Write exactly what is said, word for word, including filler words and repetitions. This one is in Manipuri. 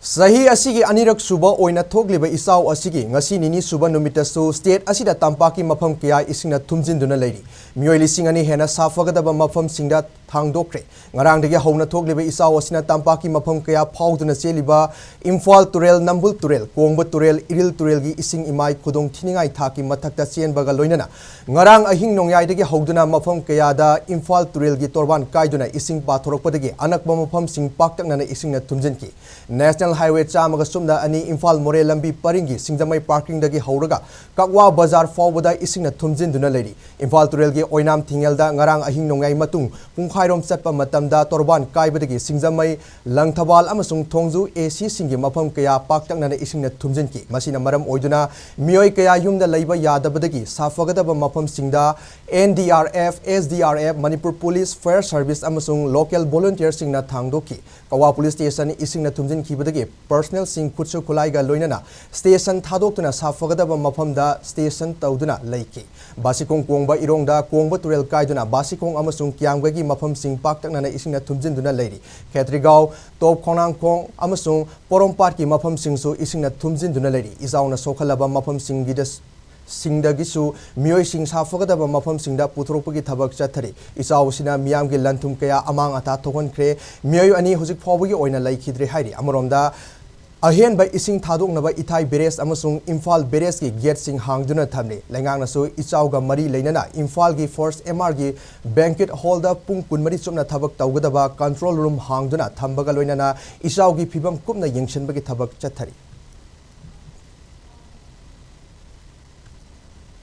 ꯆꯍꯤ ꯑꯁꯤꯒꯤ ꯑꯅꯤꯔꯛ ꯁꯨꯕ ꯑꯣꯏꯅ ꯊꯣꯛꯂꯤꯕ ꯏꯆꯥꯎ ꯑꯁꯤꯒꯤ ꯉꯁꯤ ꯅꯤꯅꯤ ꯁꯨꯕ ꯅꯨꯃꯤꯠꯇꯁꯨ state ꯑꯁꯤꯗ ꯇꯝꯄꯥꯛꯀꯤ ꯃꯐꯝ ꯀꯌꯥ ꯏꯁꯤꯡꯅ ꯊꯨꯝꯖꯤꯟꯗꯨꯅ ꯂꯩꯔꯤ꯫ ꯃꯤꯑꯣꯏ ꯂꯤꯁꯤꯡ ꯑꯅꯤ ꯍꯦꯟꯅ ꯁꯥꯐꯒꯗꯕ ꯃꯐꯝꯁꯤꯡꯗ ꯊꯥꯡꯗꯣꯛꯈ꯭ꯔꯦ꯫ ꯉꯔꯥꯡꯗꯒꯤ ꯍꯧꯅ ꯊꯣꯛꯂꯤꯕ ꯏꯆꯥꯎ ꯑꯁꯤꯅ ꯇꯝꯄꯥꯛꯀꯤ ꯃꯐꯝ ꯀꯌꯥ ꯐꯥꯎꯗꯨꯅ ꯆꯦꯜꯂꯤꯕ ꯏꯝꯐꯥꯜ ꯇꯨꯔꯦꯜ, ꯅꯝꯕꯨꯜ ꯇꯨꯔꯦꯜ, ꯀꯣꯡꯕ ꯇꯨꯔꯦꯜ, ꯏꯔꯤꯜ ꯇꯨꯔꯦꯜꯒꯤ ꯏꯁꯤꯡ ꯏꯃꯥꯏ ꯈꯨꯗꯣꯡ ꯊꯤꯅꯤꯡꯉꯥꯏ ꯊꯥꯛꯀꯤ ꯃꯊꯛꯇ ꯆꯦꯟꯕꯒ ꯂꯣꯏꯅꯅ ꯉꯔꯥꯡ ꯑꯍꯤꯡ ꯅꯣꯡꯌꯥꯏꯗꯒꯤ ꯍꯧꯗꯨꯅ ꯃꯐꯝ ꯀꯌꯥꯗ ꯏꯝꯐꯥꯜ ꯇꯨꯔꯦꯜꯒꯤ ꯇꯣꯔꯕꯥꯟ ꯀꯥꯏꯗꯨꯅ ꯏꯁꯤꯡ ꯄꯥꯊꯣꯔꯛꯄꯗꯒꯤ ꯑꯅꯛꯄ ꯃꯐꯝꯁꯤꯡ ꯄꯥꯛꯇꯛꯅꯅ ꯏꯁꯤꯡꯅ ꯊꯨꯝꯖꯤꯟꯈꯤ꯫ National Highway ꯆꯥꯝꯃꯒ ꯁꯨꯞꯅ ꯑꯅꯤ ꯏꯝꯐꯥꯜ ꯃꯣꯔꯦ ꯂꯝꯕꯤ ꯄꯔꯤꯡꯒꯤ ꯁꯤꯡꯖꯃꯩ parkingꯗꯒꯤ ꯍꯧꯔꯒ ꯀꯛꯋꯥ ꯕꯖꯥꯔ ꯐꯥꯎꯕꯗ ꯏꯁꯤꯡꯅ ꯊꯨꯝꯖꯤꯟꯗꯨꯅ ꯂꯩꯔꯤ꯫ ꯏꯝꯐꯥꯜ ꯇꯨꯔꯦꯜꯒꯤ ꯑꯣꯏꯅꯥꯝ ꯊꯤꯡꯉꯦꯜꯗ ꯉꯔꯥꯡ ꯑꯍꯤꯡ ꯅꯣꯡꯌꯥꯏ ꯃꯇꯨꯡ ꯄꯨꯡꯈꯥꯏꯔꯣꯝ ꯆꯠꯄ ꯃꯇꯝꯗ ꯇꯣꯔꯕꯥꯟ ꯀꯥꯏꯕꯗꯒꯤ ꯁꯤꯡꯖꯃꯩ, ꯂꯪꯊꯕꯥꯜ ꯑꯃꯁꯨꯡ ꯊꯣꯡꯖꯨ ACꯁꯤꯡꯒꯤ ꯃꯐꯝ ꯀꯌꯥ ꯄꯥꯛꯇꯛꯅꯅ ꯏꯁꯤꯡꯅ ꯊꯨꯝꯖꯤꯟꯈꯤ꯫ ꯃꯁꯤꯅ ꯃꯔꯝ ꯑꯣꯏꯗꯨꯅ ꯃꯤꯑꯣꯏ ꯀꯌꯥ ꯌꯨꯝꯗ ꯂꯩꯕ ꯌꯥꯗꯕꯗꯒꯤ ꯁꯥꯐꯒꯗꯕ ꯃꯐꯝꯁꯤꯡꯗ NDRF, SDRF, Manipur police, fire service ꯑꯃꯁꯨꯡ local volunteerꯁꯤꯡꯅ ꯊꯥꯡꯗꯣꯛꯈꯤ꯫ ꯀꯛꯋꯥ police station ꯏꯁꯤꯡꯅ ꯊꯨꯝꯖꯤꯟꯈꯤꯕꯗꯒꯤ personnelꯁꯤꯡ ꯈꯨꯠꯁꯨ ꯈꯨꯠꯂꯥꯏꯒ ꯂꯣꯏꯅꯅ station ꯊꯥꯗꯣꯛꯇꯨꯅ ꯁꯥꯐꯒꯗꯕ ꯃꯐꯝꯗ station ꯇꯧꯗꯨꯅ ꯂꯩꯈꯤ꯫ ꯕꯥꯁꯤꯈꯣꯡ ꯀꯣꯡꯕ ꯏꯔꯣꯡꯗ ꯀꯣꯡꯕ ꯇꯨꯔꯦꯜ ꯀꯥꯏꯗꯨꯅ ꯕꯥꯁꯤꯈꯣꯡ ꯑꯃꯁꯨꯡ ꯀꯤꯌꯥꯝꯒꯩꯒꯤ ꯃꯐꯝꯁꯤꯡ ꯄꯥꯛꯇꯛꯅꯅ ꯏꯁꯤꯡꯅ ꯊꯨꯝꯖꯤꯟꯗꯨꯅ ꯂꯩꯔꯤ꯫ ꯈꯦꯇ꯭ꯔꯤꯒꯥꯎ, ꯇꯣꯞ ꯈꯣꯡꯅꯥꯡꯈꯣꯡ ꯑꯃꯁꯨꯡ ꯄꯣꯔꯣꯝꯄꯥꯠꯀꯤ ꯃꯐꯝꯁꯤꯡꯁꯨ ꯏꯁꯤꯡꯅ ꯊꯨꯝꯖꯤꯟꯗꯨꯅ ꯂꯩꯔꯤ꯫ ꯏꯆꯥꯎꯅ ꯁꯣꯛꯍꯜꯂꯕ ꯃꯐꯝꯁꯤꯡꯒꯤꯗ ꯁꯤꯡꯗꯒꯤꯁꯨ ꯃꯤꯑꯣꯏꯁꯤꯡ ꯁꯥꯐꯒꯗꯕ ꯃꯐꯝꯁꯤꯡꯗ ꯄꯨꯊꯣꯔꯛꯄꯒꯤ ꯊꯕꯛ ꯆꯠꯊꯔꯤ꯫ ꯏꯆꯥꯎ ꯑꯁꯤꯅ ꯃꯤꯌꯥꯝꯒꯤ ꯂꯟ-ꯊꯨꯝ ꯀꯌꯥ ꯑꯃꯥꯡ-ꯑꯇꯥ ꯊꯣꯛꯍꯟꯈ꯭ꯔꯦ꯫ ꯃꯤꯑꯣꯏ ꯑꯅꯤ ꯍꯧꯖꯤꯛ ꯐꯥꯎꯕꯒꯤ ꯑꯣꯏꯅ ꯂꯩꯈꯤꯗ꯭ꯔꯦ ꯍꯥꯏꯔꯤ꯫ ꯑꯃꯔꯣꯝꯗ, ꯑꯍꯦꯟꯕ ꯏꯁꯤꯡ ꯊꯥꯗꯣꯛꯅꯕ ꯏꯊꯥꯏ barrage ꯑꯃꯁꯨꯡ ꯏꯝꯐꯥꯜ barrageꯀꯤ gateꯁꯤꯡ ꯍꯥꯡꯗꯨꯅ ꯊꯝꯂꯤ꯫ ꯂꯩꯉꯥꯛꯅꯁꯨ ꯏꯆꯥꯎꯒ ꯃꯔꯤ ꯂꯩꯅꯅ ꯏꯝꯐꯥꯜꯒꯤ First MRꯒꯤ banquet hallꯗ ꯄꯨꯡ ꯀꯨꯟꯃꯔꯤ ꯆꯨꯞꯅ ꯊꯕꯛ ꯇꯧꯒꯗꯕ control room ꯍꯥꯡꯗꯨꯅ ꯊꯝꯕꯒ ꯂꯣꯏꯅꯅ ꯏꯆꯥꯎꯒꯤ ꯐꯤꯕꯝ ꯀꯨꯞꯅ ꯌꯦꯡꯁꯤꯟꯕꯒꯤ ꯊꯕꯛ ꯆꯠꯊꯔꯤ꯫